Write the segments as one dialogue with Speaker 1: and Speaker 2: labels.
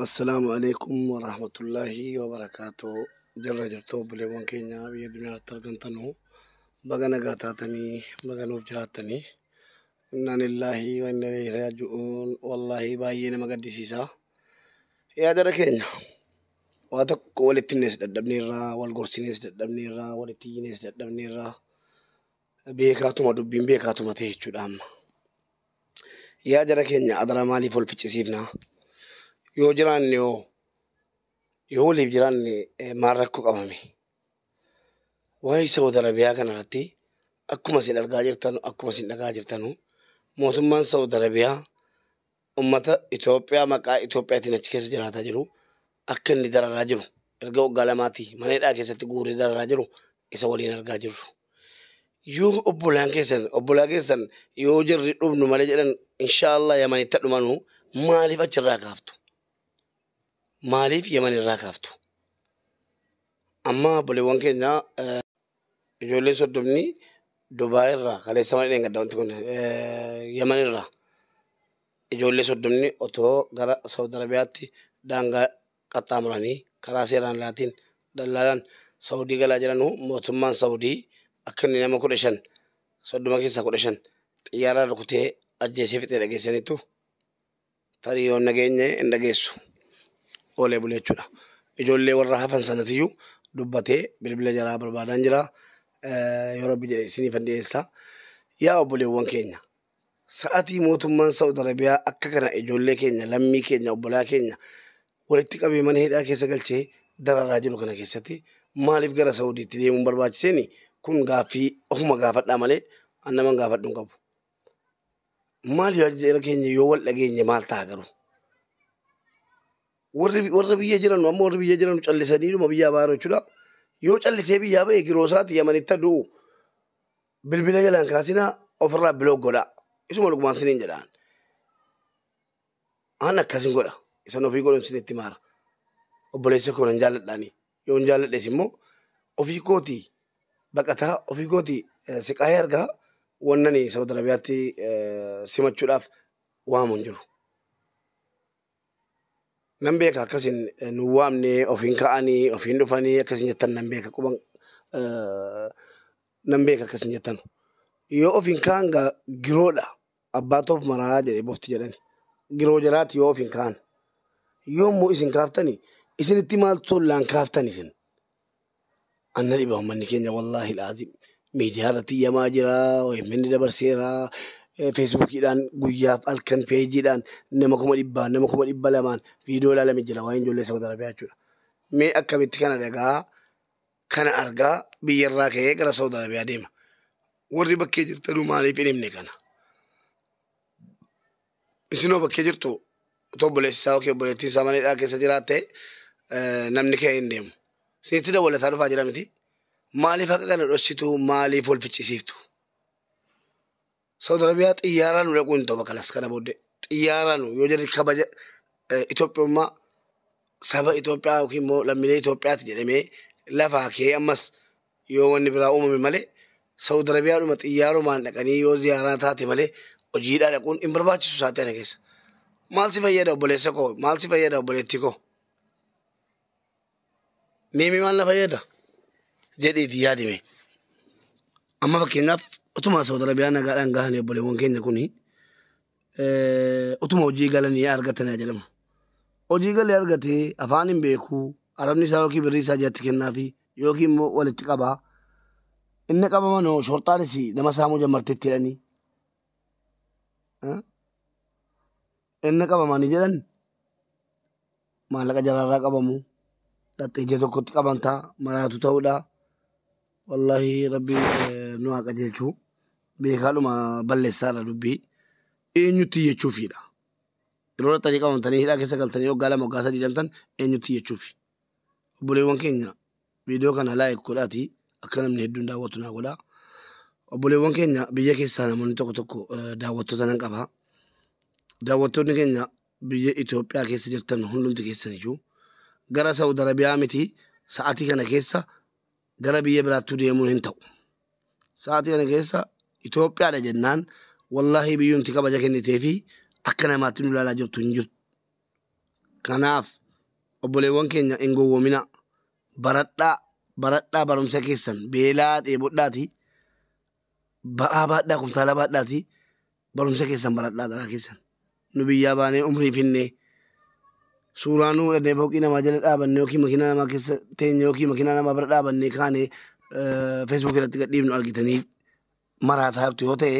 Speaker 1: Assalaamu alaikum warahmatullaahi wabarakaatuh. Jirra jirtu obboleewwan keenya biyya addunyaatti argamtanu, baga nagaa taatanii, baga nuuf jiraattanii. Innaa lillaahi wa inna ilayhi raaji'uun. Wallaahi baay'ee nama gaddisiisa. Yaa jara keenya, waa tokko walitti himnees dadhabneerraa, wal gorsinees dadhabneerraa, walitti iyyinees dadhabneerraa. Beekaatuma dubbiin beekaatuma ta'e jechuudha amma. Yaa jara keenya, adara maaliif wal ficcisiifnaa? Yoo jiraanne, yoo waliif jiraanne maal rakkoo qabame? Waa'ee Saawud Arabiyaa kanarratti akkuma isin argaa jirtan, akkuma isin dhagaa jirtanu, mootummaan Saawud Arabiyaa uummata Itoophiyaa maqaa Itoophiyaatiin achi keessa jiraataa jiru akka inni dararaa jiru, erga waggaa 2tii mana hidhaa keessatti guuree dararaa jiru isa waliin argaa jirru. Yoo obbolaan keessan, obbolaa keessan yoo jarri dhufnu malee jedhan, inshaallah Yamanitti dhumanu, maaliif achirraa kaaftu? Maaliif Yamanirraa kaaftu? Amma obboleewwan keenya ijoolleen 30 Dubaay irraa kaleessa mana dheengadda wanti kun Yaman irraa ijoollee 30 otoo gara Saawud Arabiyaatti daangaa qaxxaamuranii karaa seeraan alaatiin dallaalaan Saawudii galaa jiranuu, mootummaan Saawudii akka inni nama 15, 30 keessaa 15 xiyyaara rukutee ajjeesee fixee dhageessaniitu. Tarii yoo nageenye hin dhageessu oolee bulee jechuudha. Ijoollee warra hafan sanatiyyuu dubbatee bilbila jaraa barbaadaan jira. Yoo Rabbi jedhe isiniifan dhiyeessa. Yaa obboleewwan keenya, sa'atii mootummaan Saawud Arabiyaa akka kana ijoollee keenya, lammii keenya, obbolaa keenya walitti qabee mana hidhaa keessa galchee dararaa jiru kana keessatti maaliif gara Saawudiitti deemuun barbaachiseeni? Kun gaaffii ofuma gaafadhaa malee an naman gaafadhu hin qabu. Maal yoo jara keenya, yoo wal dhageenye maal ta'a garuu? Warra biyya jiran, amma warri biyya jiran callisaniidhuma biyyaa baaru jechuudha. Yoo callisee biyyaa ba'e giroo isaati Yamanitti du'u, bilbila jalaan kaasinaa, ofirraa block godhaa. Isuma dhugumaan siniin jedhaan. An akkasin godha. Isan ofii godhan sinitti maara. Obboleessa koo nan jaalladhaani. Yoo hin jaalladhes immoo ofii kootii baqataa, ofii kootii siqaayee argaa wannani Saawud Arabiyaatti simachuudhaaf waamu hin jiru. Nan beeka akkasin nu waamne, ofiin ka'anii ofiin dhufanii akkasin jettan nan beeka, quban nan beeka akkasin jettan. Yoo ofiin ka'an gaa giroodha, abbaa toof maraa jedhee bofti jedhani. Giroo jalaati yoo ofiin ka'an. Yoo immoo isin kaaftani, isinitti maal tollaan kaaftan isin? Anna dhiba uummanni keenya, wallaahi laazim. Miidiyaa irratti iyyamaa jira, OMN dabarseera, Feesbuukiidhaan guyyaaf halkan peejiidhaan nama 100,000n, nama 200,000n viidiyoo ilaalame jira waa'ee ijoollee Saawud Arabiyaa jechuudha. Mee akkamitti kana dhagaa, kana argaa biyyarraa ka'ee gara Saawud Arabiyaa deema? Warri bakkee jirtanuu maaliif hin himne kana? Isinoo bakkee jirtu otoo obboleessi isaa yookiin obboleettiin isaa mana hidhaa keessa jiraatte namni ka'ee hin deemu. Isinitti dawwalataa dhufaa jira miti. Maaliif akka kana dhossitu? Maaliif wal ficcisiiftu? Saawud Arabiyaa xiyyaaraan nu dhaquu hin ta'u kalas kana booddee. Xiyyaaraan yoo jarri kabaja Itoophiyummaa saba Itoophiyaa yookiin immoo lammiilee Itoophiyaati jedhamee lafaa ka'ee, ammas yoo wanni biraa uumame malee, Saawud Arabiyaadhuma xiyyaarumaan dhaqanii yoo ziyaaraa taate malee hojiidhaa dhaquun hin barbaachisu sa'aatii kana keessa. Maal si fayyada obboleessa koo? Maal si fayyada obboleettii koo? Meemee maal na fayyada? Jedhiiti yaadime. Amma fakkeenyaaf utuma Saawud Arabiyaa nagaadhaan gahanii obboleewwan keenya kuni utuma hojii galanii argatanii jedhamu. Hojii galee argatee afaan hin beeku, arabni isaa yookiin birrii isaa jatti kennaafi yookiin immoo walitti qabaa. Inni qabaman hoo shorxaanis nama saamuu jammarteetti jedhanii. Inni qabamanii jedhan maallaqa jaraarraa qabamu. Dhaxxee ija tokkotti qabamtaa maraatu ta'uudha. Wallaahi Rabbi nu haa qajeelchu. Beekaadhuma balleessaadha dubbii. Eenyutti iyyachuufiidha? Yeroo dhaxxanii qabamtanii hidhaa keessa galtanii waggaa 2, waggaa 3 hidhamtan, eenyutti iyyachuufi? Obboleewwan keenya, viidiyoo kana like godhaatii akka namni hedduun daawwatu naa godhaa. Obboleewwan keenya biyya keessaa namoonni tokko tokko daawwattoota nan qaba. Daawwattoonni keenya biyya Itoophiyaa keessa jirtan hundumti keessan iyyuu gara Saawud Arabiyaa miti, sa'aatii kana keessa gara biyya biraattuu deemuun hin ta'u. Sa'aatii kana keessa Itoophiyaadha jennaan, wallaahi biyyumti kabaja kennitee fi akka namaatti nu ilaalaa jirtu hin jirtu. Kanaaf obboleewwan keenya hin gowwoomina. Baradhaa baradhaa barumsa keessan beelaa dheebodhaati. Ba'aa baadhaa kumtaala baadhaati. Barumsa keessan baradhaa daraa keessan. Nu biyyaa baanee umrii finnee suuraa nu fudhannee fooqii namaa jala dhaabanne yookiin makiinaa namaa keessa teenye yookiin makiinaa namaa bira dhaabannee kaanee feesbuuk irratti gadhiifnu argitanii maraataa jirtu yoo ta'e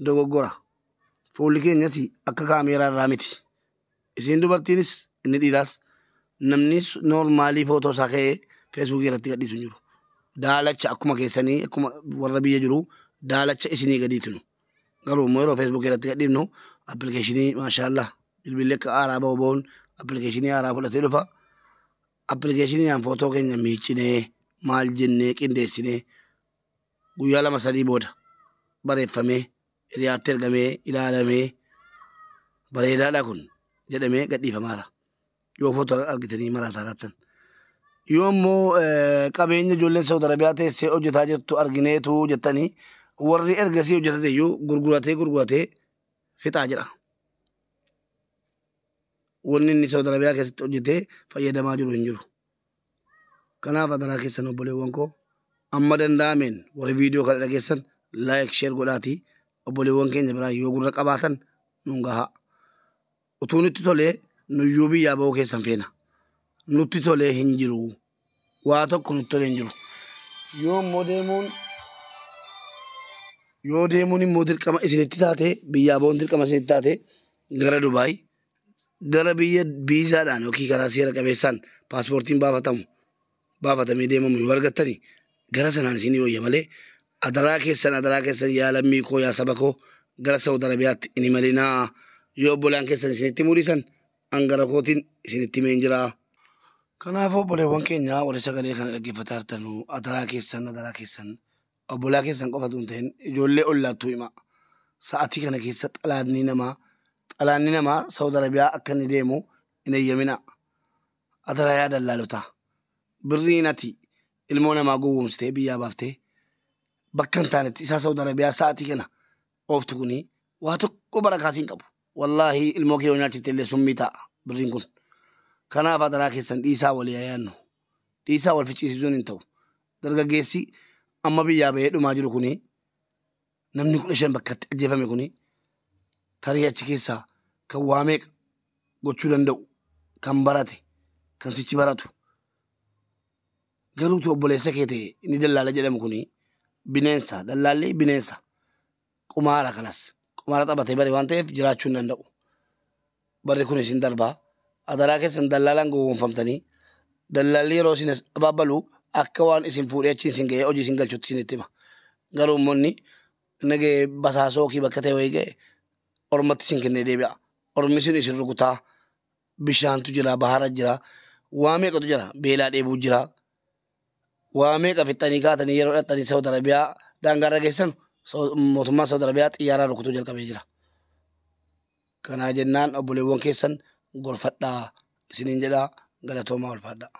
Speaker 1: dogoggora. Fuulli keenyas akka kaameeraa irraa miti. Isiin dubartiinis inni dhiiraas namni noormaalii footoo isaa ka'ee feesbuukii irratti gadhiisu hin jiru. Daalacha akkuma keessanii akkuma warra biyya jiru daalacha isinii gadiitinu. Garuu immoo yeroo feesbuukii irratti gadhiifnu appilikeeshinii maashaallah bilbilli akka haaraa ba'u ba'uun appilikeeshinii haaraa fudhatee dhufa. Appilikeeshiniidhaan footoo keenya miiccinee maal jennee qindeessinee guyyaa 2-3 booda bareeffamee hiriyaatti ergamee ilaalamee bareedaadha kun jedhamee gadhiifamaara. Yoo footoo argitanii maraataa laattan. Yoo immoo qabeenya ijoolleen Saudi Arabiyaa teessee hojjetaa jirtu argineetu jettanii warri ergasii hojjetate iyyuu gurguratee gurguratee fixaa jira. Wanni inni Saudi Arabiyaa keessatti hojjetee fayyadamaa jiru hin jiru. Kanaaf adaraa keessan obboleewwan koo amma danda'ameen warri viidiyoo kana dhageessan like share godhaatii obboleewwan keenya biraa yoo gurra qabaatan nuun gahaa. Utuu nutti tolee nuyyuu biyyaa ba'uu keessan feena. Nutti tolee hin jiru. Waa tokko nutti tolee hin jiru. Yoo immoo deemuun yoo deemuun immoo dirqama isinitti taate biyyaa ba'uun dirqama isinitti taate gara Dubaay gara biyya biizaadhaan yookiin karaa seera qabeessaan paaspoortiin baafatamu baafatamee deemamu yoo argattani gara sanaan isinii wayya malee adaraa keessan yaa lammii koo yaa saba koo gara Saudi Arabiyaatti hin imalinaa yoo obbolaan keessan isinitti mul'isan an gara kootiin isinitti himeen jira. Kanaaf obboleewwan keenya warri sagalee kana dhaggeeffataa jirtanu adaraa keessan obbolaa keessan qofatu hin ta'in ijoollee ollaattuu hima. Sa'atii kana keessa xalaanni namaa Saudi Arabiyaa akka inni deemu hin eeyyamina. Adaraa yaa dallaalotaa. Birriin ati ilmoo namaa gowwoomsitee biyyaa baaftee bakka hin taanetti isaa Saudi Arabiyaa sa'atii kana ooftu kuni waa tokko barakaa siin qabu. Wallaahi ilmoo kee yoo nyaachifte illee summii ta'a birriin kun. Kanaaf adaraa keessan dhiisaa walii yaannu. Dhiisaa wal ficcisiisuun hin ta'u. Dargaggeessi amma biyyaa bahee dhumaa jiru kuni namni 15 bakkatti ajjeefame kuni tarii achi keessaa kan waa meeqa gochuu danda'u kan barate kan sichi baratu garuutu obboleessa kee ta'e inni dallaala jedhamu kuni bineensa dallaalli bineensa qumaara kanas qumaara taphatee bare waan ta'eef jiraachuu hin danda'u. Barri kun isin darbaa adaraa keessan dallaalaan gowwoomfamtanii dallaalli yeroo isin abaabbalu akka waan isin fuudhee achi isin ga'ee hojii isin galchutti isinitti hima. Garuu immoo inni ga'ee basaasoo yookiin bakka ta'e wayii ga'e ormatti isin kennee deebi'a. Ormi sun isin rukutaa bishaantu jira bahara jira waa meeqatu jira beelaa dheebuu jira. Waa meeqa fixxanii kaatanii yeroo dhaqxanii Saudi Arabiyaa daangaarra geessan mootummaan Saudi Arabiyaa xiyyaaraan rukutuu jalqabee jira. Kanaa jennaan obboleewwan keessan gorfadhaa isiniin jedhaa galatoomaa ulfaadhaa.